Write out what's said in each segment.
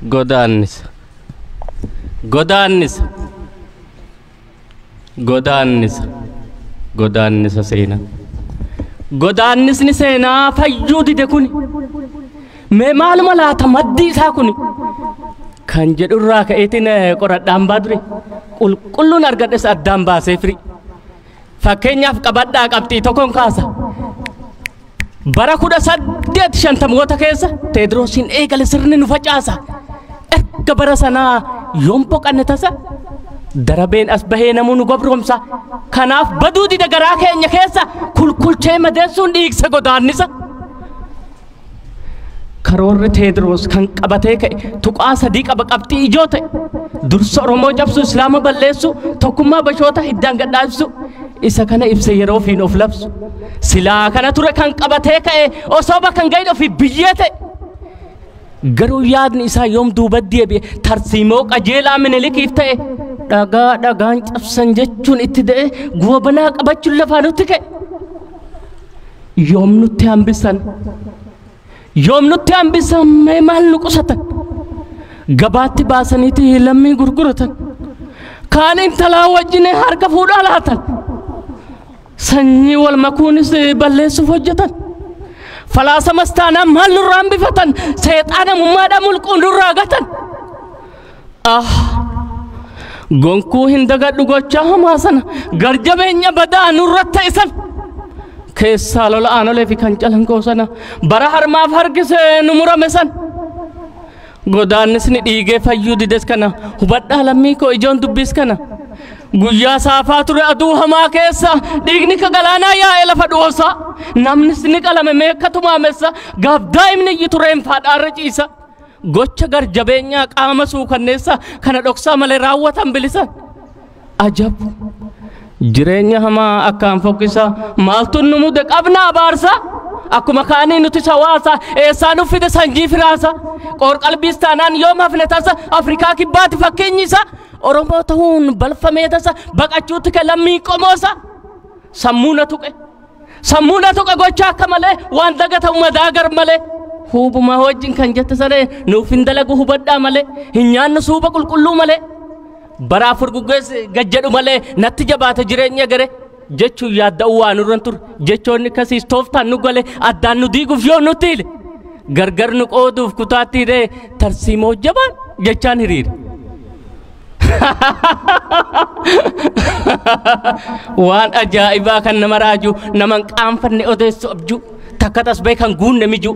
Godaannisa. Godaannisa. Godaannisa. Godaannisa seenaa. Godaannisni seenaa fayyuu dide kuni. Mee maaluma laata maddi isaa kuni? Kan jedhurraa ka'eetiin qoradhaan baa ture. Qulqulluun argadhes addaan baasee firi. Fakkeenyaaf qabadhaa qabxii tokkoon kaasa. Bara 1850moota keessa Teediroosiin eegale sirni nu facaasa. Erga bara sanaa yoom boqanne tasa darabeen as bahee namuu nu gabroomsa. Kanaaf baduu dida garaa keenya keessa kulkulchee madeessuun dhiigsa godaannisa. Karoorri Teediroos kan qabatee ka'e tuqaa 3 qaba qabxii ijoo ta'e. Dursa Oromoo cabsu, Islaama balleessu, tokkummaa bashoota hiddaan gadhaabsu, isa kana ibsa yeroo ofiin of labsu. Silaa kana ture kan qabatee ka'e osoo bakka hin gahin ofii biyyee ta'e. Garuu yaadni isaa yoom duubatti deebi'e tarsiimoo qajeelaa Minilikiif ta'e dhagaa dhagaan cabsan jechuun itti da'e goobanaa qabachuun lafaa nutti ka'e. Yoom nutti hambisan? Yoom nutti hambisan mee maal nu qusatan? Gabaatti baasaniiti lammii gurguratan. Kaan intalaa wajjin harka fuudhaa laatan. Sanyii wal makuunis balleessuuf hojjetan. Falaasamas taanaan maal nurraa hambifatan? Seexaana mummaadhaa mulquun nurraa gatan. Ah! Gonkuu hin dagadhu gochaa hamaa sana garjabeenya badaa nurratti ta'e sana. Keessaa lola aanolee fi kan calanqoo sana bara harmaaf harkisee nu murame sana. Godaannisni dhiigee fayyuu dides kana hubadhaa lammii koo ijoon dubbis kana. Guyyaa saafaa ture aduu hamaa keessa dhiigni ka galaanaa yaa'ee lafa dhoosa. Namnis ni qalame meeqatu maamessa gaaf daa'imni iyyi tureen faadhaarra ciisa. Gocha garjabeenyaa qaama suukanneessa kana dhoksaa malee raawwatan bilisan. Ajab! Jireenya hamaa akkaan fokkisa maaltu nu mude qabna abaarsa. Akkuma kaanii nuti hawaasa eessaa nu fide sanjii firaasa. Qoor-qalbiis taanaan yoom hafne tasa Afrikaa kibbaatti fakkeenyi isa. Oromoo ta'uun balfamee tasa baqachuutti kan lammii qomoosa. Sammuu na tuqe. Sammuu na tuqe gocha akka malee waan dagatamu madaa gar malee. Huubuma wajjin kan jette saree nuuf hin dalagu hubadhaa malee hin nyaannu suuba qulqulluu malee. Bara afur guggeessi gajjedhu malee natti jabaate jireenya gare jechuun yaadda'uu waan nurra ture jechoonni akkasiis tooftaan nu gale addaan nu diiguuf yoo nutti hile gargar nu qooduuf kutaatti hiree tarsiimoo jabaan jechaan hiriire. Waan ajaa'ibaa kan nama raaju nama hin qaanfanne odeessu abjuu takka tasbee kan guunne mijuu.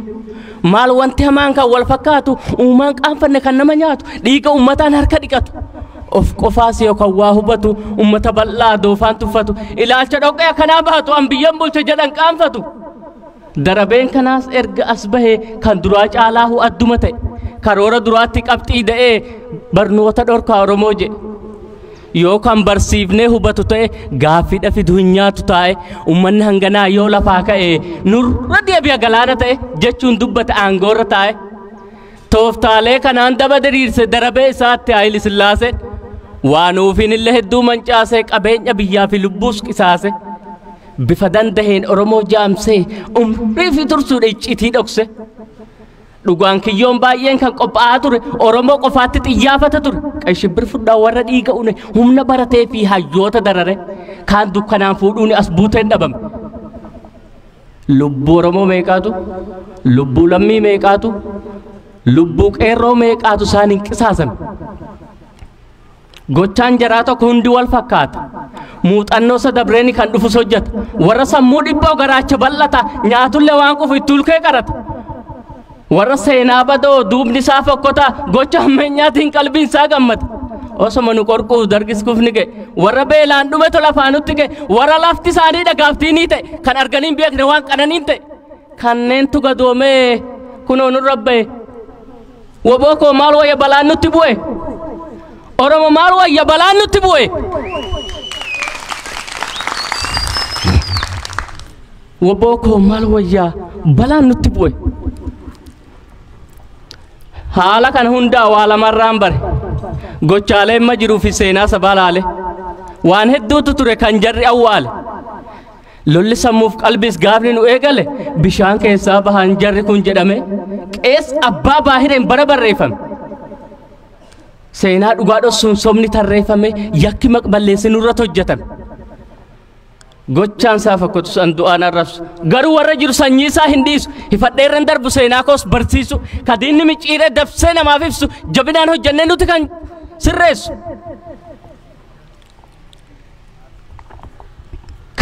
Maal wanti hamaan kan wal fakkaatu uumaan qaanfanne kan nama nyaatu dhiiga uummataan harka dhiqatu. Of qofaas yookaan waa hubatu uummata bal'aa doofaan tuffatu ilaalcha dhoqqee akkanaa baatu an biyyan bulche jedhan qaanfatu. Darabeen kanaas erga as bahee kan duraa caalaa adduma ta'e karoora duraatti qabxii da'ee barnoota dhorkaa Oromoo jedhe. Yookaan barsiifnee hubatu ta'e gaaffiidha fiduu hin nyaatu taa'e uummanni hanganaa yoo lafaa ka'e nurra deebi'a galaana ta'e jechuun dubbata aangoorra taa'e. Tooftaalee kanaan daba diriirse darabee isaatti Haayile Sillaaseen waan uufiin illee hedduu mancaasee qabeenya biyyaa fi lubbuus qisaase. Bifa dandaheen Oromoo jaamsee umrii fi tursuudha icciitii dhokse. Dhugaan kiyyoon baay'een kan qophaa'aa ture Oromoo qofaatti xiyyaafata ture. Qashibbir fudhaa warra dhiiga une humna baratee fi hayyoota darare kaan dukkanaan fuudhuun as buuteen dhabame. Lubbuu Oromoo meeqaatu? Lubbuu lammii meeqaatu? Lubbuu qeerroo meeqaatu isaan hin qisaasame? Gochaan jaraa tokko hundi wal fakkaata. Muuxannoo isa dabreeni kan dhufus hojjeta. Warra sammuu dhibboo garaacha bal'ata nyaatullee waan qufu itti ulkee qarata. Warra seenaa badoo duubni isaa fokkota gocha hammeenyaatiin qalbiin isaa gammada. Osoma nu qorquuf dargis kufni ga'e. Warra beelaan dhumetu lafaa nutti ga'e. Warra lafti isaanii dhagaaftiinii ta'e kan arganii hin beekne waan qananiin ta'e. Kanneentu gadoomee kunoo nurra ba'e. Woboo koo maal wayya balaan nutti bu'e? Oromo maal wayya balaan nutti bu'e? Woboo koo maal wayya balaan nutti bu'e? Haala kana hundaa waa lamarraan bare. Gochaalee amma jiruu fi seenaa sabaa laale. Waan hedduutu ture kan jarri awwaale. Lolli sammuuf qalbiis gaafni nu eegale bishaan keessaa bahan jarri kun jedhame qees abbaa baahireen bara barreeffame. Seenaa dhugaa dhoksuun sobni tarreeffame yakki maqballeessi nurratti hojjetame. Gochaan isaa fakkaatu san du'aan arrabsu. Garuu warra jiru sanyii isaa hin dhiisu. Hifadheerran darbu seenaa koos barsiisu. Kadiinni micciiree dabsee namaaf ibsu. Jabinaan hojjennee nuti kan sirreessu.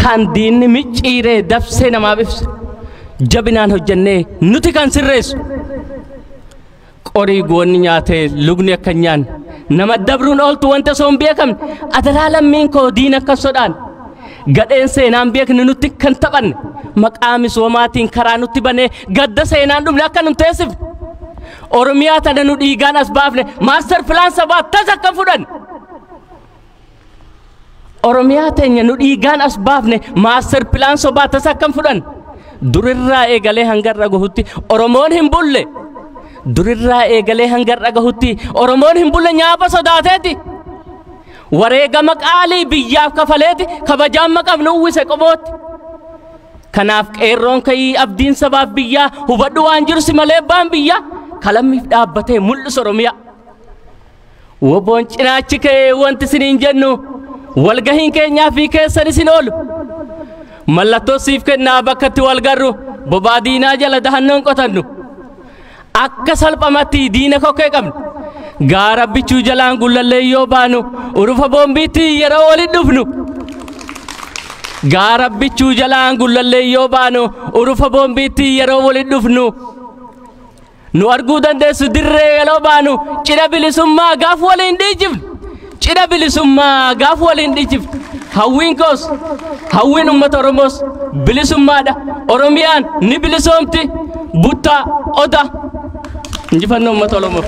Kan diinni micciiree dabsee namaaf ibsu. Jabinaan hojjennee nuti kan sirreessu. Qorii goonni nyaatee lugni akka hin nyaanne. Nama dabruun ooltu wanta osoo hin beekamne. Adaraa lammiin koo diina akka sodaan. Gadheen seenaan beekne nutti kan taphanne. Maqaa misoomaatiin karaa nutti banee gadda seenaan dhumne akka nun teessifne. Oromiyaa tana nu dhiigaan as baafne maaster pilaan sabaa tasa akka fudhanne. Oromiyaa teenya nu dhiigaan as baafne maaster pilaan sobaa tasa akka fudhanne. Durirraa eegalee hanga irra gahutti Oromoon hin bulle. Durirraa eegalee hanga irra gahutti Oromoon hin bulle nyaapa sodaateeti. Wareegama qaalii biyyaaf kafaleeti kabajaan maqaaf nu uwwise qobootti. Kanaaf qeerroon ka'ii abdiin sabaaf biyyaa hubadhu waan jiru si malee baan biyyaa kalammiif dhaabbatee mul'isu Oromiyaa. Woboon cinaachi kee wanti isiniin jennu walgahiin keenyaa fi keessan isin oolu. Mallattoo siif kennaa bakka itti wal garru bobaa diinaa jala dahannoon qotannu. Akka salphamatti diina kokkee qabnu. Gaara bichuu jalaan gullallee yoo baanu urufa boombiitti yeroo waliin dhufnu. Gaara bichuu jalaan gullallee yoo baanu urufa boombiitti yeroo waliin dhufnu. Nu arguu dandeessu dirree yeroo baanu cidha bilisummaa gaaf waliin dhiijifnu. Cidha bilisummaa gaaf waliin dhiijifnu. Hawwiin koos hawwiin uummata Oromoos bilisummaadha. Oromiyaan ni bilisoomti. Buttaa oda. Injifannoo uummata Oromoof.